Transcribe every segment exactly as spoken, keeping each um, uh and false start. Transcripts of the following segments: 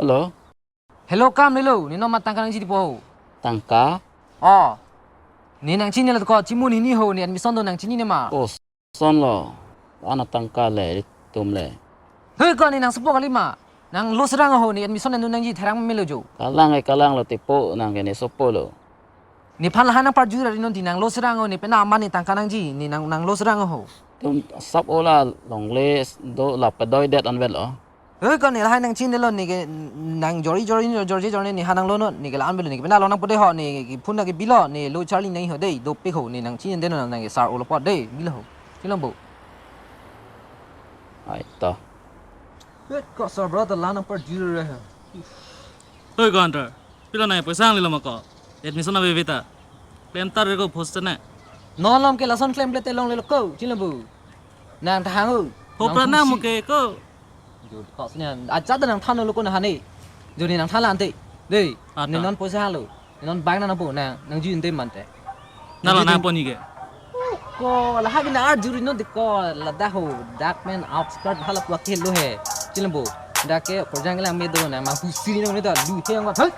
Hello? Hello, kam lelo, ne non ma tangka nangji di po ho. Tangka? Oh. Ne nangchinine lo ko, chimun hini ho, ne admission do nangchinine ma. Oh, son lo. Ana tangka le, tum le. Hei ko, ne nang sopo kali ma. Nang lo serang ho, ne admission ne nangji therang melo jo. Kalang e, kalang lo tipo, nang ke ne sopo lo. Nephan lahai nangparjur ari non di nang lo serang ho, ne pena aman ne tangka nangji, ne nang, nang lo serang ho. Tum sap ola longle do la pedoi det anvet lo. Hei ko, ne lahai nangchinine lo, ne ke nang jori jori, jori jori ne, nephan nang lo non, ne ke la-an belo, ne ke pena lo nangpo de ho, ne ke phone ke bilo, ne lo charging nang ho de, dopik ho, ne nangchinine non, nang ke sar olo po de, bilo ho. Chilombo. Ai to. Hei ko, sar bro, ta la nangparjur re ha. Hei ko Hunter, pilo nang poisa hang lelo ma ko. Admission ave veta. Klem tar re ko post ne. Non lom ke lason klemkle te longle lo ko, chilombo. Nang ta hang o. Ho nang pra nang pusi. Mo ke ko. Jur ko sini. Aja ta nang than lo ko na hane. Jur ne nang than la ante. Dei. Ata. Ne non poisa hang lo. Ne non bang nangpo na. Nang jui ante mante. Na la nang nangpo ni ke. Ko lahai ke nang arjuri non de ko ladak ho. Dak men outskirt hala pua ke lo he. Chilombo. Dak ke korjang lang me do na ma husiri nang ne da lu he ang. Hei.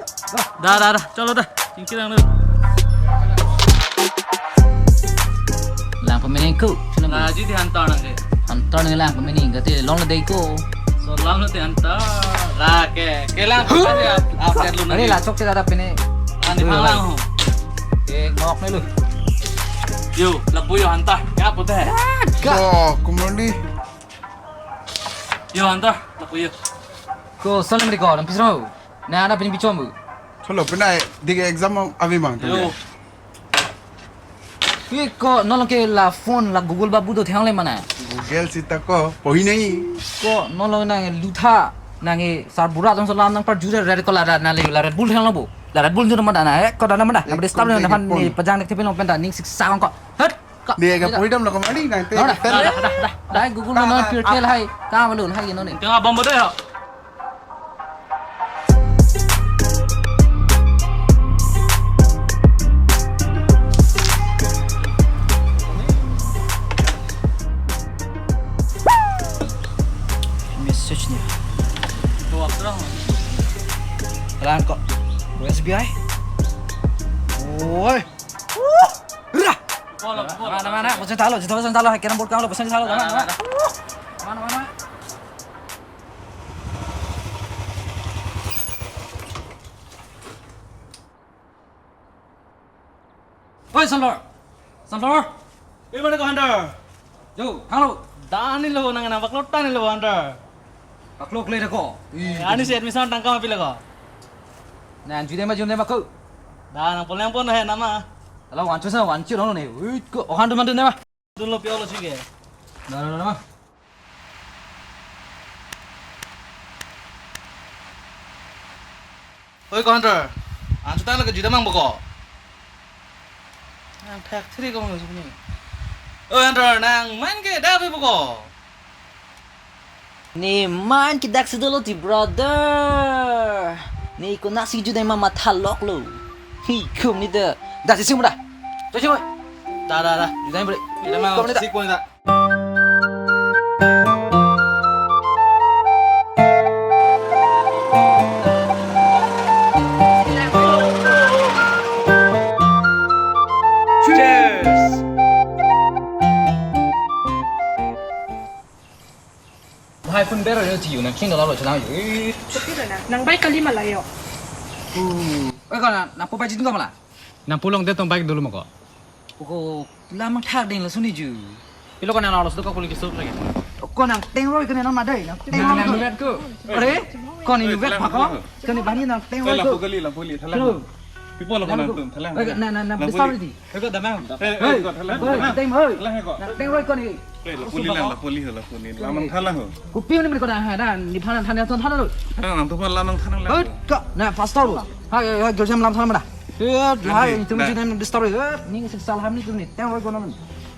Da, da, da. Chalo da. Chingki lang da. Lang pemene ko. Chilombo. Laji di Hunter nang ke. Hunter nang lang pemene ke te long le dei ko. So lang lo te Hunter. La ke. Ke lang ko tadi up-, update lo. Are nang la ke. Chok te dada pene. Ani pang lang ho. Eh, ngok ne lo. Yo, lapu yo Hunter. Ya pute. Ga. Oh, kumroni. Yo Hunter, lapu yo. Ko salam alaikum, nang pisrong. Na, na pini bichom bu. Chalo, pina dik exam abi mang. Yo. Pi ko non lo ke la phone la Google babu do thang le mana. Google sita ko pohi nahi. Ko non lo nang lutha nang e sar bura jong salam nangparjur re ko la ra na le la Red Bull thang lo bu. La Red Bull jong mana na e ko da na mana. Na disturb na phan ni pajang nek thepin lo pen ta ning sik sa ko. Hei. Ko. Dia ke pohi dam lo ko mari nang te. Da, da, da, da, da. Dai Google non pir kel hai. Ka malu hai non ni. Tengah bomba deh. Message niya. Tuh, apa orang? Kalang ko. S B I. Oi. Ra. Bola, bola. Mana, mana? Bosan talo, bosan talo. Hai, carrom board kang lo, bosan talo. Mana, mana? Mana, mana? Oi, Sunflower. Sunflower. Ei, mana ko Hunter? Jo, halo. Dani lo nang nang baklo tani lo Hunter. Baklo kle ko. Ani si admission tangka ma pilo ko. Nang judema judema ko. Da nang pon nang pon he nama. Ala wancho sa wancho lo ne. Ui ko ohan tu mantu nema. Dun lo pio lo sige. Na na na. Oi, ko Hunter. An chuta lake juda mang boko. Nang factory ko mang sini. Oi, Hunter, nang main ke dak boko. Ne main ke dak si dolo ti brother. Ne ko nasi juda ma matha lok lo. Hi kum ni da. Da si sing da. To sing. Da da da. Juda bre. Ida mang ko ni da. Si ko ni da. Cheers. Hai pun bero yo ciu na king dalam lo cenang yo. Sepi lo na. Nang bike kali ma la yo. Uh, eh ko na, nang po bike jin ko ma la? Nang pulang de tong bike dolo ma ko. Ko lamang thak ding la suni ju. Pilo ko nang lalos do ko police store lagi. Ko nang teng roi ko nang madai nang teng roi ko. Nang lumet ko. Are? Ko ni lumet ma ko? Ko ni bani nang teng roi ko. Lampu gali, lampu li, thalang. Hello. People ko nang tum, thalang. Na na na besar di. Ko damang. Hei, ko thalang. Hei, teng hei. Thalang ko. Nang teng roi ko ni. Hei, lampu li lang, lampu li, lampu li. Lamang thalang ho. Kopi ni ko na ha dan ni phanan thanan ton thanan lo. Thalang nang tu lamang thalang. Hei, ko na pastor. Hai hai hai gerjam lam thalang mana? Hei, hai itu mesti dan disturb. Hei, ni sik salah ni tu ni. Teng roi ko na.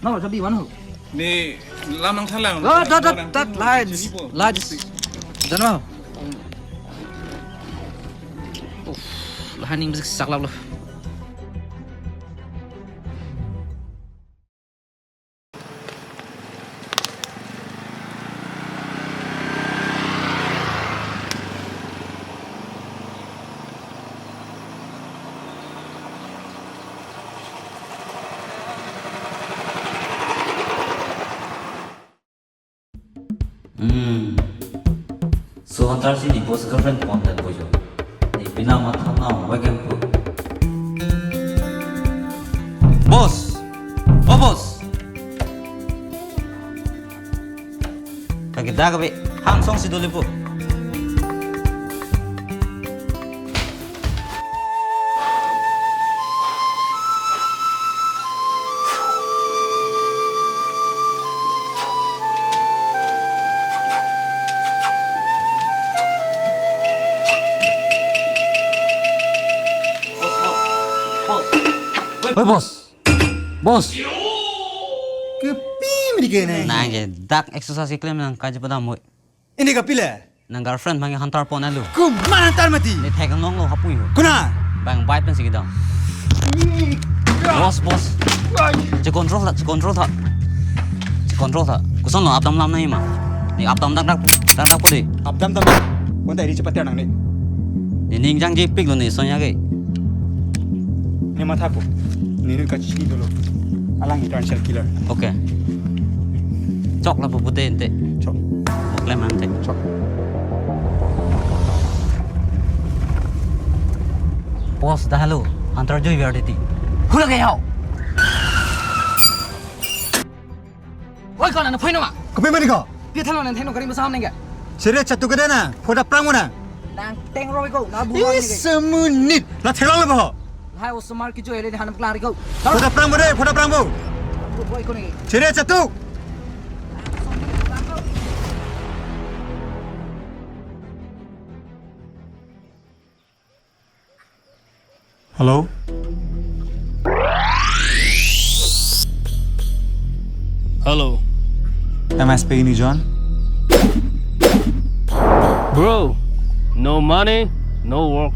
No, sabi wan ho. Ni lamang thalang. Oh, dat dat dat lights. Lights. Jano. Uff, lahaning besik saklap lo. Hunter si ne boss girlfriend pon dan pujo. Ne bina matha na wegem pu. Boss! Oh, boss! Kagida kabe, hang song si dole pu. Oi, boss. Boss. Kepi meni ke ne? Nang ke dak exercise keklem nang kaji padam moi. Ini kapile? Nang girlfriend bang hunter pon alu. Komat hunter mati? Ne thek nong lo hapui ho. Kuna? Bang bike pen si kedam. Boss, boss. Che control tha, che control tha. Che control tha. Koson lo apdam lam nai ma. Ne apdam dak dak dak dak ko de. Apdam dam. Konta eri cepat nang ne. Ne ning jangje pik lo ne sonya ke. Ne matha ko. Ne ne kachini dolo. Alang international killer. Okay. Chok la pupute ente. Chok. Klem ante. Chok. Boss, dah halo. Hunter jui biar titi. Hula ke hau. Oi, ko nang phoin ma? Kopi meni ko? Pi thalo nang theno kari masam nengga. Chere chatu kede na, phoda prang mo na. Nang teng roi ko, na bu Ih, nengga. Semenit. La thelo le bo. Hai osomar kijo ele han klar ko. Phoda prang mo de, phoda prang mo. Ko boy ko nengga. Chere chatu. Hello? Hello. Am I speaking to John? Bro, no money, no work.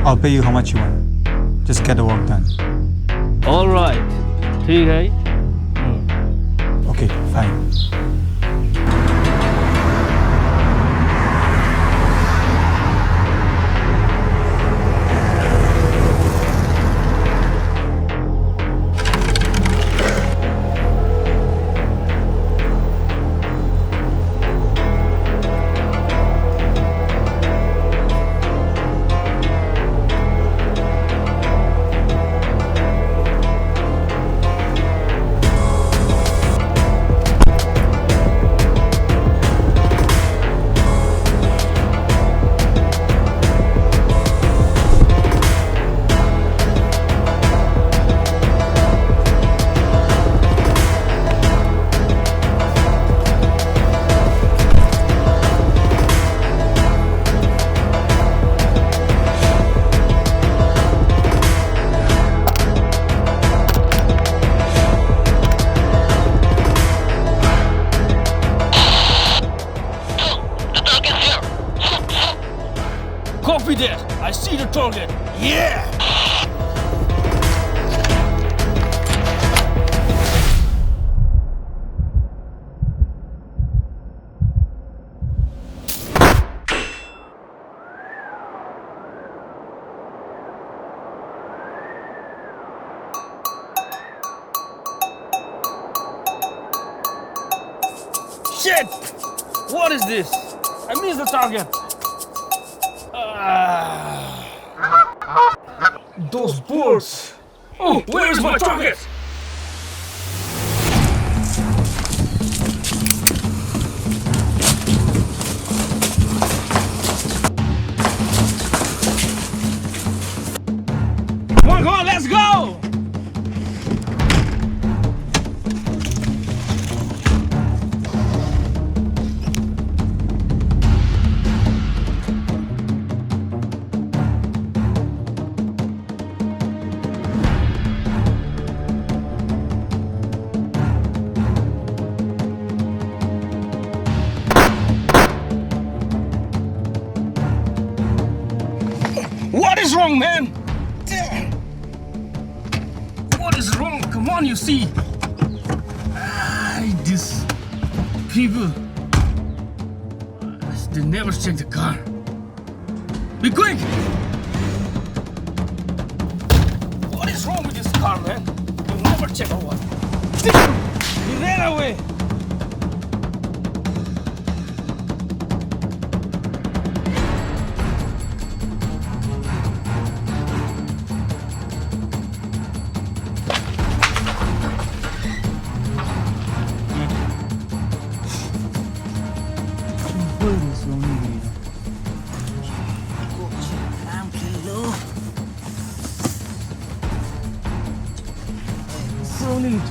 I'll pay you how much you want. Just get the work done. All right. ठीक है. Hmm. Okay, fine. Copy that. I see the target. Yeah! Shit! What is this? I missed the target. Ah. Those birds. Oh, where is my target? Come on, come on, let's go! What is wrong, man? Damn. What is wrong? Come on, you see. Ah, these people. They never check the car. Be quick! What is wrong with this car, man? You never check or what? He ran away!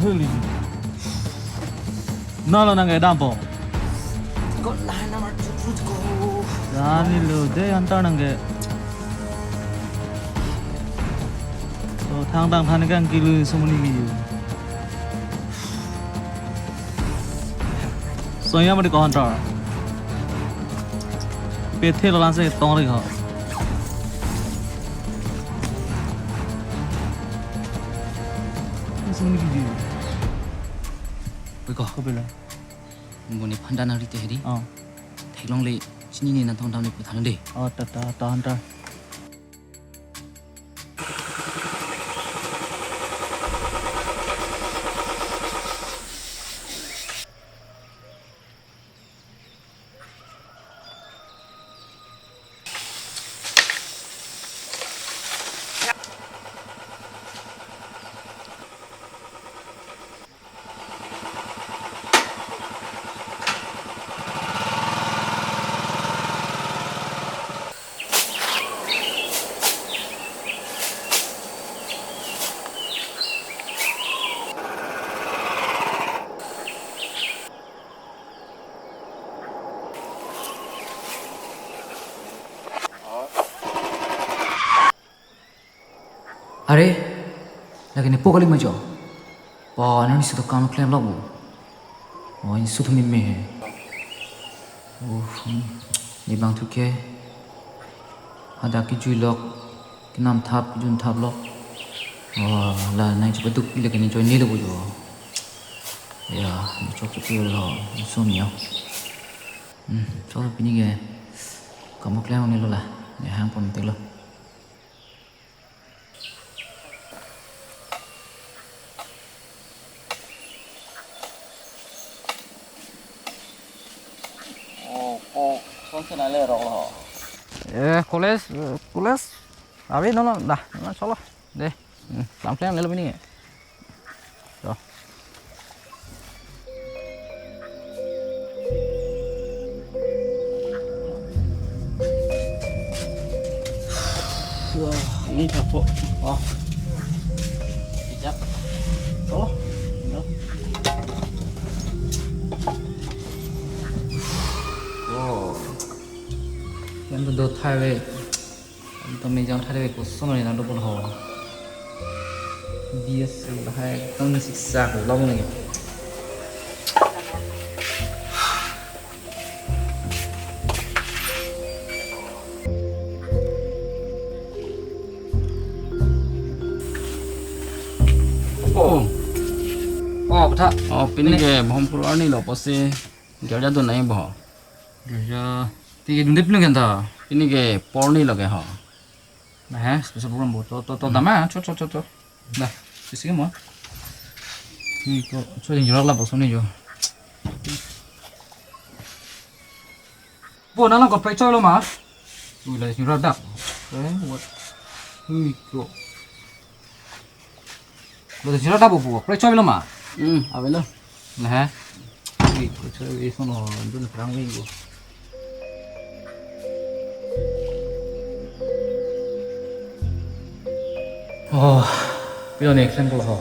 Heli. Nalo nangke dampo. Kok lahan nomor tujuh ko. Dani lo de antar nangke. So thangtang than kang kilu sumuni ki. So ya mari ko antar. Pethe lo lanse tong ri ho. Sumuni ki. Oi ko. Ko pela. Mo ne phanda nang rite hedi. Oh. Theklongle chinine nangtong damle pu than de. Oh, ta ta ta antar. Are, lake nepo kali ma jo. Pa, nang isi dokam klem lok bu. Oh, insu thumi me he. Oh, hmm. Ne bangthu ke. Hadak kejui lok, kenam thap, kejun thap lok. Oh, la nang chepaduk pi lake ne join ne lo bu jo. Ya, ne chok chok lo, insu mi ya. Hmm, chok pini ke. Kam klem ne lo la. Ne hang pon te lo. Oh, ko, kosonsi nangle rok lo? Eh, college, eh, college. Abi, no, no, dah, no, cholo. De, hmm, lam klem ne lo pini. Ro. Wah, ini kapok. Wah. Bijak. Oh, no. Oh. Yang kedua thai we. Anto mejang thare koson nang dopo ho. B S C lahai tang siksa ko lobong lagi. Oh. Oh, beta. Oh, pini ke bhom pur arni lo pusi. Girja dun nai bo. Girja. Ti ke dun dip nang ta. Pini ke porni lo ke ho. Nah, special program bo. To, to, to, dama. Cho, cho, cho, cho. Dah, sisi mo. Ni ko, cho ni jurak la bo, so ni jo. Bo, nang ko prai choi lo ma. Ui, la jurak dak. Eh, what? Ui, ko. Lo jurak dak bo, bo. Prai choi lo ma. Hmm, avelo. Nah, ha? Ui, ko choi lo, so no, dun prang wi bo. Oh, pilo ne klem pulo ho.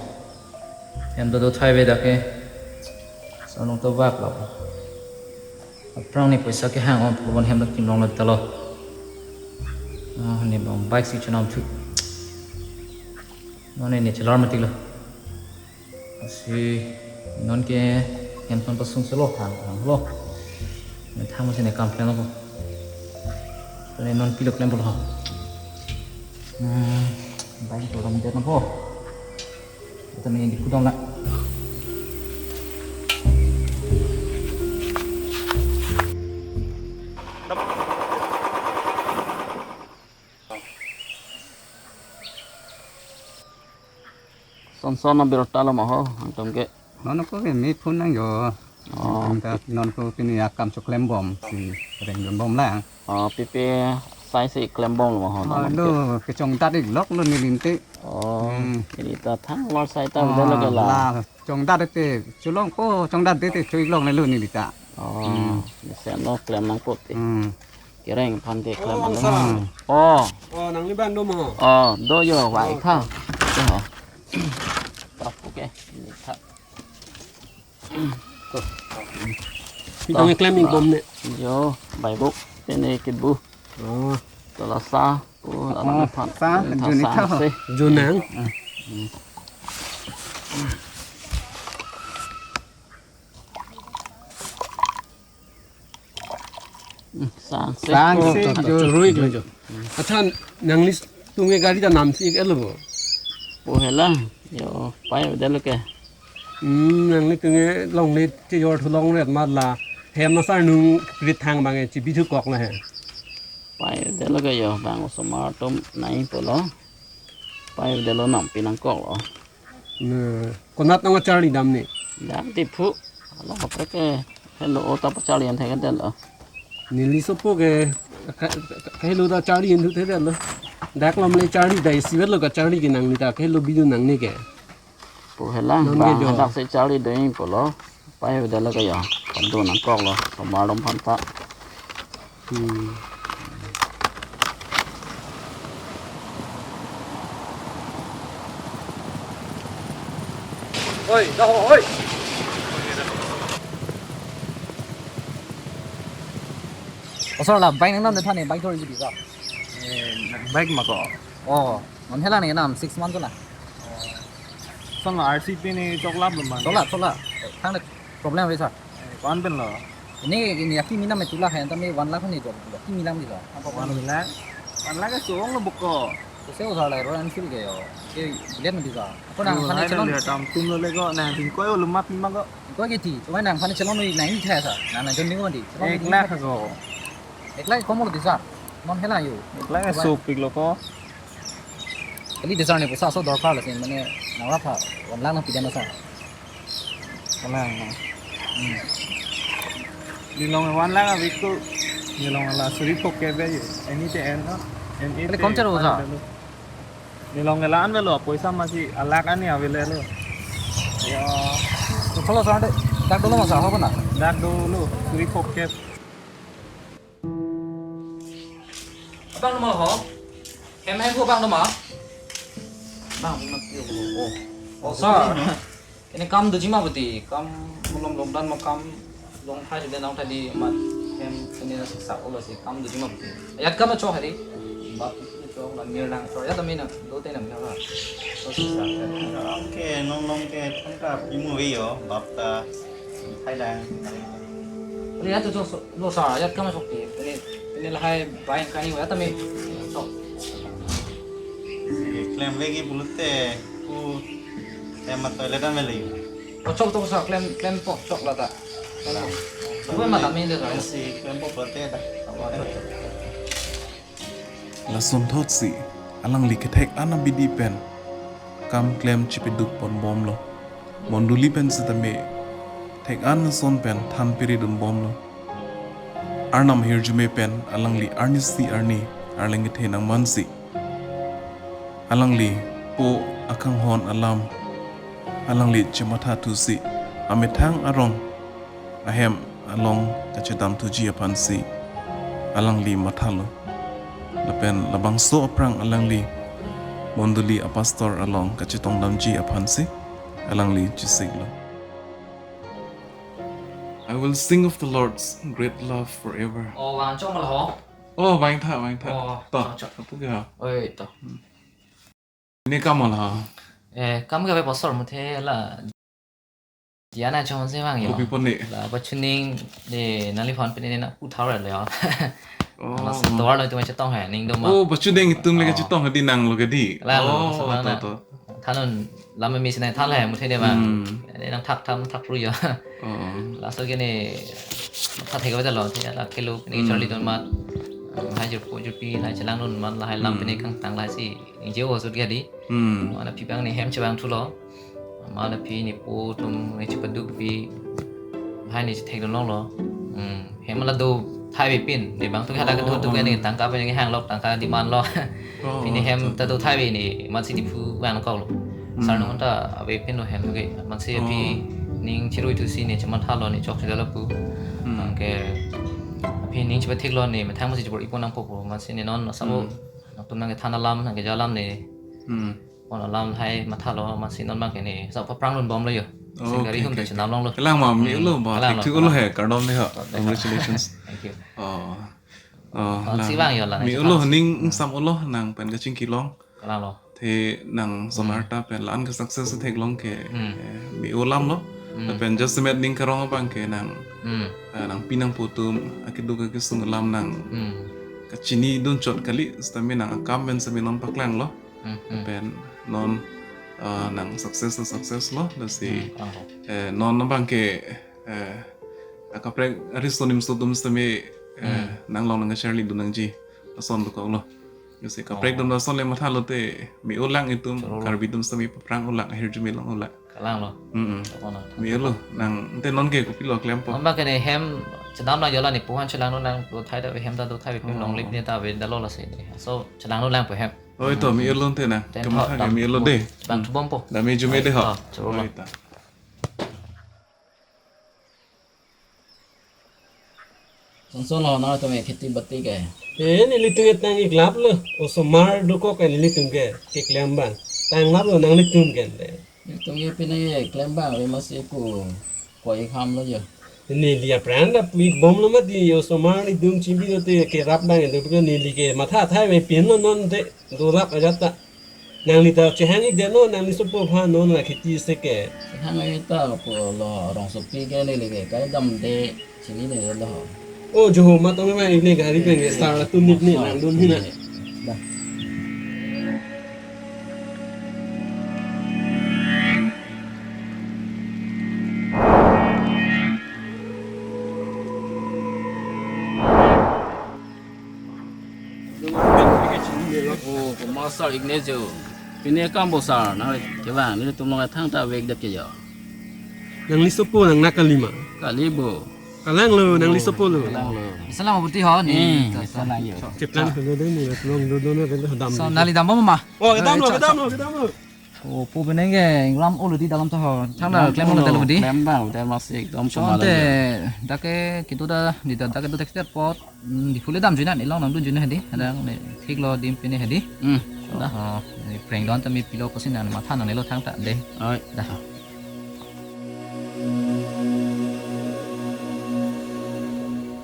Hem do do thai ve dak ke. Sarnung to bak lo. Aphrang ne poisa kehang on pulon hem do kim long lo ta lo. Ah, ne bang bike si chenam thu. Non ne ne chelar mati lo. Lasi non ke handphone pasung selo hang hang lo. Ne thang si ne kam klem lo. Ne non pilo klem lo. Hmm, bike to dam det na po. Kita main di kudang na. Son son na birta lo ma ho, angtum ke. Non ko ke me phone nang jo. Oh. Angta non ko pini akam so klem bom si reng bom lang. Oh, pipi sai si klem bom lo ma ho. Oh, non lo ke chongdat ik lok lo ne linte. Oh, hmm. Ini ta thang war sai ta. Oh, bida lo ke la. La chongdat te chulong ko chongdat te te chui long ne lo ne lita. Oh, hmm. Mesen lo klem nang ko te. Hmm. Kereng aphan te klem. Oh, lo. Angsa. Hmm. Oh. Oh, nangli bang do ma ho. Oh, do jo, wai. Oh, tha. Yo. Prap ke. Ini tha. Pitong eklem ik bom ne. Jo, baibuk, pene kibu. Oh. Tola sa, pu, oh, alam phan. Sa, ta juni sa tau. Se. Junang. Hmm. Hmm, sang se. Sang se, oh, jo. Ruik lo jo. Accha, nanglitum ke gari ta namsi ik-et lo bo? Po hela, jo, pai avedetlo ke. Hmm, nanglitum ke longle chejor thu longret mat la. Hem asar nung prit thang abang ke chibithu kok la he. Pai avedetlo ke jo, bang osomar atum nangji pulo. Pai avedetlo, nampi nangkoklo. Na, konat nang charli dam ne? Dam Diphu. Alo kaprek ke helo ota pacharli an thek detlo. Neli sopo ke ka, ka, kahelo ta charli an thu thek detlo. Dak lam le charli dai sivet lo kacharli ke nangli ta kahelo bidun nangne ke. Po hela, non ke bang jo. Hadak se charli doi pulo. Pai avedetlo ke jo. Padu nangkoklo. Osomar atum aphan ta. Hmm. Oi, daho, oi. Osomar la, bike nang nam de thani, bike thori jibi ka? Eh, bike ma ko. Oh, non hela ne nam six months la. Osomar la R C P ne choklap lo man. Choklap, choklap. Thang de problem ave sir. Eh, kon pen lo? Ini, ini akimi nam me tulak hai, tame one lakh ni jok, akimi nam di lo. Apa one lakh? One lakh ke song lo boko. Kose osomar la Royal Enfield ke jo. Ke bullet me di ka. Ako nangphan chelong. Tam tum lo le ko, nang tin koi lo map ma ko. Koi ke ti, cuma nangphan chelong noi nang ni chaya sa. Nang nang jon ni ko di. Ek lakh ko. Ek lakh kom lo di sir. Non hela jo. Ek lakh ke sopik lo ko. Kali di sir ne poisa so dorkar la si, mane nang rap ha, one lakh nangpi dam sir. Kalang, no? Hmm. Nilong one lakh abik tu, nilong la suri phok ke be jo. Ini te en, no? En kali ite kom charo sa? Nilong la an avelo, poisa masi a lakh ani avelo. Ya. To chalo sir de, dak dolo ma sir, ho na? Dak dolo, suri phok ke. Abang nama ho? Hem hem ho abang nama? Bang, bang, yo, oh. Oh, sir. Ini kam doji ma pati, kam mulom lockdown ma kam long thai de nang thai di mat hem ini na siksa ko lo si kam doji ma pati. Ajat kam chok hari. Bap chok la mir nang chok ajat mina do te na mina. So siksa. Oke, nong nong ke thangta imu ve yo, bap ta thai dang. Ini ajat chok lo sir, ajat kam chok ti. Ini ini lahai bai kani ajat mi chok. Si klem lagi pulote ku tema toilet an lagi. Oh, chok chok sir, klem klem po chok la ta. Klem po. Klem po. Klem po. Klem po pulote ta. Lason thotsi alangli kethek an abidi pen kam klem chipiduk ponbomlo. Mondoli pen setame thek an ason pen than piri dunbomlo. Arnam ahirjume pen alangli arnisi arni arleng kethe nangmansi, alangli po akanghon alam alangli chematha thusi amethang arong ahem along kachedam thuji aphansi alangli mathalo. Lapen labangso aphrang alangli mondoli apastor along kachetongdamji aphansi alangli chesiklo. I will sing of the Lord's great love forever. Oh, vang chok ma la ho? Oh, vang tha, vang tha. Oh, to, chok, chok. Apu ke ha? Oi, to. Hmm. Ini kam ma la ho? Eh, kam ke ave pastor muthe la. Diana chong se vang yo. Kopi pon ne? La pachuning de nangliphan pini na pu thar le yo. Oh. Mas tovar lo tu ma chetong hai, ning do ma. Oh, pachuning itum le kachetong di nanglo ke di. La lo, oh, so na to, na. To. Thanon lam mi sinai thal hai, muthe de ma. Hmm. Ini nang thak tham thak ru yo. Oh. Laso ke ne thak hai ka lo, ya la kelo ni, hmm, charli don mat. Hai jur pu jur pi, hai chelang don mat, la hai lam, hmm, pini kangtang la si. Ningje o sut ke di. Hmm. Mana phi bang ne hem chevang thulo. Mana phi ne po atum ne chepaduk pi. Hai ne chethek don longlo. Hmm. Hem la do thai ave pin. Ne bang tu hala ke do tu ke ne, oh, tangka pen ne hang lok, tangka demand lo. Oh, phi ne hem to, to, ta do thai ave ne, matsi Diphu vang kok lo. Hmm. Sar nung ta ave pin lo hem ke. Matsi, oh, phi ning chirui thusi ne chemathalo ne chok chedalo pu. Hmm. Anke phi ning chepathik lo ne methang matsi chibor-i pon nangpo pu. Matsi ne non asabo. Hmm. Nangtum nangkethan alam, nangkeja alam ne. Hmm. Pon alam hai mathalo, matsi non bang ke ne, sa paphrang dunbomlo yo. Singari Okay, hum ta okay. Chenam longlo. Kalang ma, mi Hmm, ulo ba, kalang lo, thik thik ulo kalang he, lo. Kardom le ho. Kardom le. Congratulations. Thank you. Oh. Oh, Oh, lang. Chevang yo lang, Mi chevang ulo, si. Ning Hmm. ingsam ulo, nang pen kachingki long. Kalang lo. Te nang Hmm. osomar ta pen la-an ke success theklong ke, Hmm. eh, mi ulam lo. Hmm. Lapen just met ning karong abang ke nang, Hmm. eh, nangpi nangpo atum akeduk akesung alam nang Hmm. kachinidun chot kali, sitame nang akam pen sitame non paklang lo. Hmm, hmm. Pen non, eh, nang success na success lo, lasi, Hmm, kalang lo. eh, non abang ke, eh, akaprek ariso nimso atum sitame, eh, Hmm. nang long nang kacharlidun nangji ason dokok lo. Lasi kaprek Oh. atum ason le matha lote mi ulang itum Choro lo. Karbi atum sitame paprang ulang, ahirjume long ulang. Kalang lo. Mm-mm. Kalang lo. Mi ulo, nang, ante non ke kopilo klempo. Amba ke ne hem chenam lang yo la, ne puhan chelang no lang do thai da hem ta do thai pi Oh. Long lip ne ta ve da lo lasi. So chelang no lang po hem. Oi to, mi ulo ante nang. Ten Kematha thot ke dam mi ulo bom. De. Bang Hmm. Thubom po. Dam arjume de ho. Oh, choro lo. Oi ta. Sonson lo nangtum kheti bati ke? Eh, nelitum tang ik lap lo. Osomar dokok ke nelitum ke, keklem abang. Tang lap lo nanglitum ke. Nelitum ye pine ye klem abang, we masi ku koi ham lo yo. Neli apran da pu ik bom lo mati, osomar nelitum chibi lote kerap abang do, neli ke matha thai me pin lo non te, dolap ajat ta. Nangli ta chehang ik det non, nangli sopo aphan non la kheti se ke. Chehang ik ta po lo, rongsopi ke neli ke kai damde chinine lo. Oh, jo ho, matong ma ik ne gari pen ke sar la tun ik ne nang dun hina. Da. Oh, ko master Ignacio. Pine kam bo sar, na kevang, nelitum long thangta vek det ke yo. Nangli sopo nang nak kali ma? Kali bo. Kalang lo, nangli sopo lo. Kalang lo. Salam abuti ho ni. Eh, ta, ta. Salam yo. Cheplang lo de ni, long do do na de dam. So, nangli dam bom ma? Oh, kedam lo, Eh, kedam lo, kedam lo. Oh, po beneng ke, ingram olo di dalam ta ho. Thang da, Dam klem lo lo, dalam di. Klem abang, hotel masih ekdom Chon pemala te, ya. Dak ke, kitu da, di da, dak ke do tek tek pot. Hmm, di phule dam juinan, ilong nang dun juinan hedi. Ada ne thik lo dim pine hedi. Hmm. Da. Oh, ni prank don ta mi pilo kosin an matha nang nelo thangta de. Oi. Da.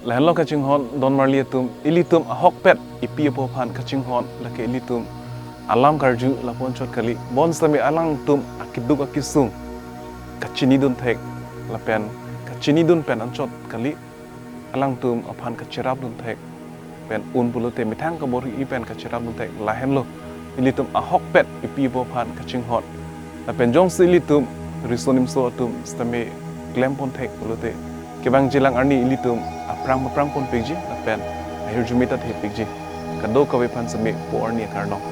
Lahenlo kachinghon don marli atum, ilitum ahokpet ipi apo aphan kachinghon, lake ilitum alam karju lapu anchot kali, bonsitame alangtum akeduk akesung kachinidun thek, lapen kachinidun pen anchot kali, alangtum aphan kacherapdun thek pen un pulote methang kabor-i pen kacherapdun thek, lahenlo ilitum ahokpet ipi apo aphan kachinghon. Lapen jongsi ilitum riso nimso atum sitame klem pon thek pulote, kevangji alang arni ilitum aphrang aphrang pon pikji, lapen ahirjume ta thepikji. Kadokave aphan sitame po arni akardom.